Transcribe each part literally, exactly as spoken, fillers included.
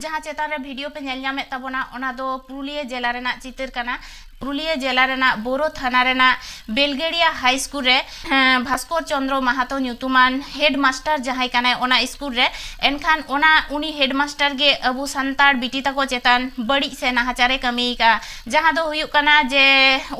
ᱡᱟᱦᱟᱸ ᱪᱮᱛᱟᱱ ᱨᱮ ᱵᱷᱤᱰᱤᱭᱳ ᱯᱮ ᱧᱮᱞ ᱧᱟᱢᱮᱫ ᱛᱟᱵᱚᱱᱟ, ᱚᱱᱟ ᱫᱚ ᱯᱩᱨᱩᱞᱤᱭᱟᱹ ᱡᱮᱞᱟ ᱨᱮᱱᱟᱜ ᱪᱤᱛᱟᱹᱨ ᱠᱟᱱᱟ᱾ ᱯᱩᱨᱩᱞᱤᱭᱟᱹ ᱡᱮᱞᱟ ᱨᱮᱱᱟᱜ ᱵᱳᱨᱳ ᱛᱷᱟᱱᱟ ᱨᱮᱱᱟᱜ ᱵᱮᱞᱜᱮᱲᱤᱭᱟ ᱦᱟᱭ ᱥᱠᱩᱞ ᱨᱮ, ᱦᱮᱸ, ᱵᱷᱟᱥᱠᱚᱨ ᱪᱚᱱᱫᱨᱚ ᱢᱟᱦᱟᱛᱚ ᱧᱩᱛᱩᱢᱟᱱ ᱦᱮᱰ ᱢᱟᱥᱴᱟᱨ ᱡᱟᱦᱟᱸᱭ ᱠᱟᱱᱟᱭ ᱚᱱᱟ ᱥᱠᱩᱞ ᱨᱮ, ᱮᱱᱠᱷᱟᱱ ᱚᱱᱟ ᱩᱱᱤ ᱦᱮᱰ ᱢᱟᱥᱴᱟᱨ ᱜᱮ ᱟᱵᱚ ᱥᱟᱱᱛᱟᱲ ᱵᱤᱴᱤ ᱛᱟᱠᱚ ᱪᱮᱛᱟᱱ ᱵᱟᱹᱲᱤᱡ ᱥᱮ ᱱᱟᱦᱟᱪᱟᱨᱮ ᱠᱟᱹᱢᱤ ᱟᱠᱟᱫᱼᱟ᱾ ᱡᱟᱦᱟᱸ ᱫᱚ ᱦᱩᱭᱩᱜ ᱠᱟᱱᱟ ᱡᱮ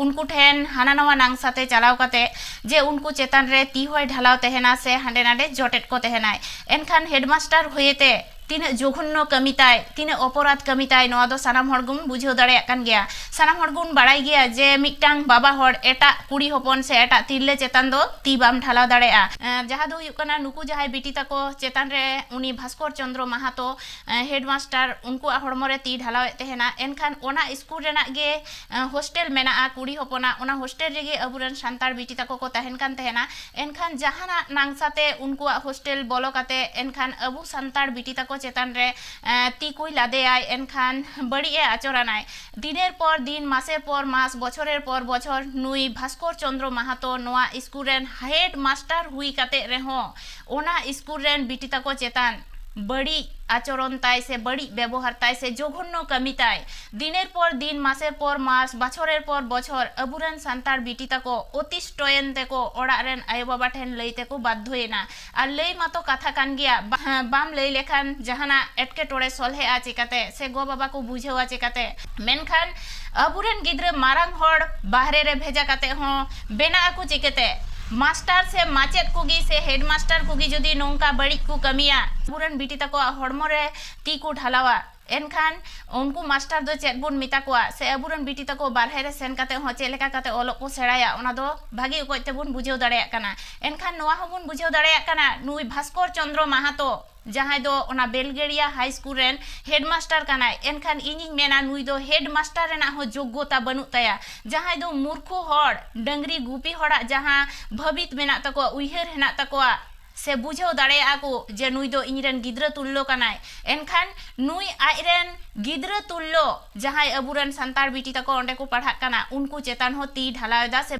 ᱩᱱᱠᱩ ᱴᱷᱮᱱ ᱦᱟᱱᱟ ᱱᱟᱣᱟ ᱱᱟᱝᱥᱟ ᱛᱮ ᱪᱟᱞᱟᱣ ᱠᱟᱛᱮ ᱡᱮ ᱩᱱᱠᱩ ᱪᱮᱛᱟᱱ ᱨᱮ ᱛᱤ ᱦᱚᱸᱭ ᱰᱷᱟᱞᱟᱣ ᱛᱟᱦᱮᱱᱟ ᱥᱮ ᱦᱟᱸᱰᱮ ᱱᱟᱰᱮ ᱡᱚᱴᱮᱫ ᱠᱚ ᱛᱟᱦᱮᱱᱟᱭ᱾ ᱮᱱᱠᱷᱟᱱ ᱦᱮᱰ ᱢᱟᱥᱴᱟᱨ ᱦᱩᱭᱮᱛᱮ ᱛᱤᱱᱟᱹᱜ ᱡᱚᱜᱷᱚᱱᱱᱚ ᱠᱟᱹᱢᱤ ᱛᱟᱭ, ᱛᱤᱱᱟᱹᱜ ᱚᱯᱚᱨᱟᱫᱷ ᱠᱟᱹᱢᱤ ᱛᱟᱭ, ᱱᱚᱣᱟ ᱫᱚ ᱥᱟᱱᱟᱢ ᱦᱚᱲ ᱜᱮᱵᱚᱱ ᱵᱩᱡᱷᱟᱹᱣ ᱫᱟᱲᱮᱭᱟᱜ ᱠᱟᱱ ᱜᱮᱭᱟ᱾ ᱥᱟᱱᱟᱢ ᱦᱚᱲ ᱜᱮᱵᱚᱱ ᱵᱟᱲᱟᱭ ᱜᱮᱭᱟ ᱡᱮ ᱢᱤᱫᱴᱟᱝ ᱵᱟᱵᱟ ᱦᱚᱲ ᱮᱴᱟᱜ ᱠᱩᱲᱤ ᱦᱚᱯᱚᱱ ᱥᱮ ᱮᱴᱟᱜ ᱛᱤᱨᱞᱟᱹ ᱪᱮᱛᱟᱱ ᱫᱚ ᱛᱤ ᱵᱟᱢ ᱰᱷᱟᱞᱟᱣ ᱫᱟᱲᱮᱭᱟᱜᱼᱟ᱾ ᱮᱸ, ᱡᱟᱦᱟᱸ ᱫᱚ ᱦᱩᱭᱩᱜ ᱠᱟᱱᱟ, ᱱᱩᱠᱩ ᱡᱟᱦᱟᱸᱭ ᱵᱤᱴᱤ ᱛᱟᱠᱚ ᱪᱮᱛᱟᱱ ᱨᱮ ᱩᱱᱤ ᱵᱷᱟᱥᱠᱚᱨ ᱪᱚᱱᱫᱨᱚ ᱢᱟᱦᱟᱛᱚ, ᱮᱸ, ᱦᱮᱰ ᱢᱟᱥᱴᱟᱨ, ᱩᱱᱠᱩᱣᱟᱜ ᱦᱚᱲᱢᱚ ᱨᱮ ᱛᱤ ᱰᱷᱟᱞᱟᱣᱮᱫ ᱛᱟᱦᱮᱱᱟ, ᱮᱱᱠᱷᱟᱱ ᱚᱱᱟ ᱥᱠᱩᱞ ᱨᱮᱱᱟᱜ ᱜᱮ, ᱮᱸ, ᱦᱳᱥᱴᱮᱞ ᱢᱮᱱᱟᱜᱼᱟ ᱠᱩᱲᱤ ᱦᱚᱯᱚᱱᱟᱜ, ᱚᱱᱟ ᱦᱳᱥᱴᱮᱞ ᱨᱮᱜᱮ ᱟᱵᱚᱨᱮᱱ ᱥᱟᱱᱛᱟᱲ ᱵᱤᱴᱤ ᱛᱟᱠᱚ ᱠᱚ ᱛᱟᱦᱮᱱ ᱠᱟᱱ ᱛᱟᱦᱮᱱᱟ᱾ ᱮᱱᱠᱷᱟᱱ ᱡᱟᱦᱟᱱᱟᱜ ᱱᱟᱝᱥᱟ ᱛᱮ ᱩᱱᱠᱩᱣᱟᱜ ᱦᱳᱥᱴᱮᱞ ᱵᱚᱞᱚ ᱠᱟᱛᱮ, ᱮᱱᱠᱷᱟᱱ ᱟᱵᱚ ᱥᱟᱱᱛᱟᱲ ᱵᱤᱴᱤ ᱛᱟᱠᱚ ᱪᱮᱛᱟᱱ ᱨᱮ, ᱮᱸ, ᱛᱤ ᱠᱚᱭ ᱞᱟᱫᱮᱭᱟᱭ, ᱮᱱᱠᱷᱟᱱ ᱵᱟᱹᱲᱤᱡ ᱮ ᱟᱪᱚᱨᱟᱱᱟᱭ᱾ ᱫᱤᱱᱮᱨ ᱯᱚᱨ ᱫᱤᱱ, ᱢᱟᱥᱮᱨ ᱯᱚᱨ ᱢᱟᱥ, ᱵᱚᱪᱷᱚᱨᱮᱨ ᱯᱚᱨ ᱵᱚᱪᱷᱚᱨ ᱱᱩᱭ ᱵᱷᱟᱥᱠᱚᱨ ᱪᱚᱱᱫᱨᱚ ᱢᱟᱦᱟᱛᱚ ᱱᱚᱣᱟ ᱥᱠᱩᱞ ᱨᱮᱱ ᱦᱮᱰ ᱢᱟᱥᱴᱟᱨ ᱦᱩᱭ ᱠᱟᱛᱮ ᱨᱮᱦᱚᱸ ᱚᱱᱟ ᱥᱠᱩᱞ ᱨᱮᱱ ᱵᱤᱴᱤ ᱛᱟᱠᱚ ᱪᱮᱛᱟᱱ ᱵᱟᱹᱲᱤᱡ ᱟᱪᱚᱨᱚᱱ ᱛᱟᱭ ᱥᱮ ᱵᱟᱹᱲᱤᱡ ᱵᱮᱵᱚᱦᱟᱨ ᱛᱟᱭ ᱥᱮ ᱡᱚᱜᱷᱚᱱᱱᱚ ᱠᱟᱹᱢᱤ ᱛᱟᱭ, ᱫᱤᱱᱮᱨ ᱯᱚᱨ ᱫᱤᱱ, ᱢᱟᱥᱮᱨ ᱯᱚᱨ ᱢᱟᱥ, ᱵᱚᱪᱷᱚᱨᱮᱨ ᱯᱚᱨ ᱵᱚᱪᱷᱚᱨ ᱟᱵᱚᱨᱮᱱ ᱥᱟᱱᱛᱟᱲ ᱵᱤᱴᱤ ᱛᱟᱠᱚ ᱚᱛᱤᱥᱴᱚᱭᱮᱱ ᱛᱮᱠᱚ ᱚᱲᱟᱜ ᱨᱮᱱ ᱟᱭᱳᱼᱵᱟᱵᱟ ᱴᱷᱮᱱ ᱞᱟᱹᱭ ᱛᱮᱠᱚ ᱵᱟᱫᱽᱫᱷᱚᱭᱮᱱᱟ᱾ ᱟᱨ ᱞᱟᱹᱭ ᱢᱟᱛᱚ ᱠᱟᱛᱷᱟ ᱠᱟᱱ ᱜᱮᱭᱟ, ᱵᱟ-, ᱵᱟᱢ ᱞᱟᱹᱭ ᱞᱮᱠᱷᱟᱱ ᱡᱟᱦᱟᱱᱟᱜ ᱮᱴᱠᱮᱴᱚᱬᱮ ᱥᱚᱞᱦᱮᱜᱼᱟ ᱪᱤᱠᱟᱹᱛᱮ ᱥᱮ ᱜᱚ ᱵᱟᱵᱟ ᱠᱚ ᱵᱩᱡᱷᱟᱹᱣᱟ ᱪᱤᱠᱟᱹᱛᱮ? ᱢᱮᱱᱠᱷᱟᱱ ᱟᱵᱚᱨᱮᱱ ᱜᱤᱫᱽᱨᱟᱹ ᱢᱟᱨᱟᱝ ᱦᱚᱲ ᱵᱟᱦᱨᱮ ᱨᱮ ᱵᱷᱮᱡᱟ ᱠᱟᱛᱮ ᱦᱚᱸ ᱵᱮᱱᱟᱜ ᱟᱠᱚ ᱪᱤᱠᱟᱹᱛᱮ? ᱢᱟᱥᱴᱟᱨ ᱥᱮ ᱢᱟᱪᱮᱫ ᱠᱚᱜᱮ ᱥᱮ ᱦᱮᱰ ᱢᱟᱥᱴᱟᱨ ᱠᱚᱜᱮ ᱡᱩᱫᱤ ᱱᱚᱝᱠᱟ ᱵᱟᱹᱲᱤᱡ ᱠᱚ ᱠᱟᱹᱢᱤᱭᱟ, ᱟᱵᱚᱨᱮᱱ ᱵᱤᱴᱤ ᱛᱟᱠᱚᱣᱟᱜ ᱦᱚᱲᱢᱚ ᱨᱮ ᱛᱤ ᱠᱚ ᱰᱷᱟᱞᱟᱣᱟ, ᱮᱱᱠᱷᱟᱱ ᱩᱱᱠᱩ ᱢᱟᱥᱴᱟᱨ ᱫᱚ ᱪᱮᱫ ᱵᱚᱱ ᱢᱮᱛᱟ ᱠᱚᱣᱟ? ᱥᱮ ᱟᱵᱚᱨᱮᱱ ᱵᱤᱴᱤ ᱛᱟᱠᱚ ᱵᱟᱨᱦᱮ ᱨᱮ ᱥᱮᱱ ᱠᱟᱛᱮ ᱦᱚᱸ ᱪᱮᱫ ᱞᱮᱠᱟ ᱠᱟᱛᱮ ᱚᱞᱚᱜ ᱠᱚ ᱥᱮᱬᱟᱭᱟ, ᱚᱱᱟ ᱫᱚ ᱵᱷᱟᱜᱤ ᱚᱠᱚᱡ ᱛᱮᱵᱚᱱ ᱵᱩᱡᱷᱟᱹᱣ ᱫᱟᱲᱮᱭᱟᱜ ᱠᱟᱱᱟ᱾ ᱮᱱᱠᱷᱟᱱ ᱱᱚᱣᱟ ᱦᱚᱸᱵᱚᱱ ᱵᱩᱡᱷᱟᱹᱣ ᱫᱟᱲᱮᱭᱟᱜ ᱠᱟᱱᱟ, ᱱᱩᱭ ᱵᱷᱟᱥᱠᱚᱨ ᱪᱚᱱᱫᱨᱚ ᱢᱟᱦᱟᱛᱚ, ᱡᱟᱦᱟᱸᱭ ᱫᱚ ᱚᱱᱟ ᱵᱮᱞᱜᱮᱲᱤᱭᱟ ᱦᱟᱭ ᱥᱠᱩᱞ ᱨᱮᱱ ᱦᱮᱰ ᱢᱟᱥᱴᱟᱨ ᱠᱟᱱᱟᱭ, ᱮᱱᱠᱷᱟᱱ ᱤᱧᱤᱧ ᱢᱮᱱᱟ, ᱱᱩᱭ ᱫᱚ ᱦᱮᱰ ᱢᱟᱥᱴᱟᱨ ᱨᱮᱱᱟᱜ ᱦᱚᱸ ᱡᱳᱜᱽᱜᱚᱛᱟ ᱵᱟᱹᱱᱩᱜ ᱛᱟᱭᱟ᱾ ᱡᱟᱦᱟᱸᱭ ᱫᱚ ᱢᱩᱨᱠᱷᱩ ᱦᱚᱲ, ᱰᱟᱹᱝᱨᱤ ᱜᱩᱯᱤ ᱦᱚᱲᱟᱜ ᱡᱟᱦᱟᱸ ᱵᱷᱟᱹᱵᱤᱛ ᱢᱮᱱᱟᱜ ᱛᱟᱠᱚᱣᱟ, ᱩᱭᱦᱟᱹᱨ ᱦᱮᱱᱟᱜ ᱛᱟᱠᱚᱣᱟ, ᱥᱮ ᱵᱩᱡᱷᱟᱹᱣ ᱫᱟᱲᱮᱭᱟᱜᱼᱟ ᱠᱚ ᱡᱮ ᱱᱩᱭ ᱫᱚ ᱤᱧᱨᱮᱱ ᱜᱤᱫᱽᱨᱟᱹ ᱛᱩᱞᱞᱚ ᱠᱟᱱᱟᱭ, ᱮᱱᱠᱷᱟᱱ ᱱᱩᱭ ᱟᱡᱨᱮᱱ ᱜᱤᱫᱽᱨᱟᱹ ᱛᱩᱞᱞᱚ ᱡᱟᱦᱟᱸᱭ ᱟᱵᱚᱨᱮᱱ ᱥᱟᱱᱛᱟᱲ ᱵᱤᱴᱤ ᱛᱟᱠᱚ ᱚᱸᱰᱮ ᱠᱚ ᱯᱟᱲᱦᱟᱜ ᱠᱟᱱᱟ, ᱩᱱᱠᱩ ᱪᱮᱛᱟᱱ ᱦᱚᱸ ᱛᱤ ᱰᱷᱟᱞᱟᱣ ᱮᱫᱟ ᱥᱮ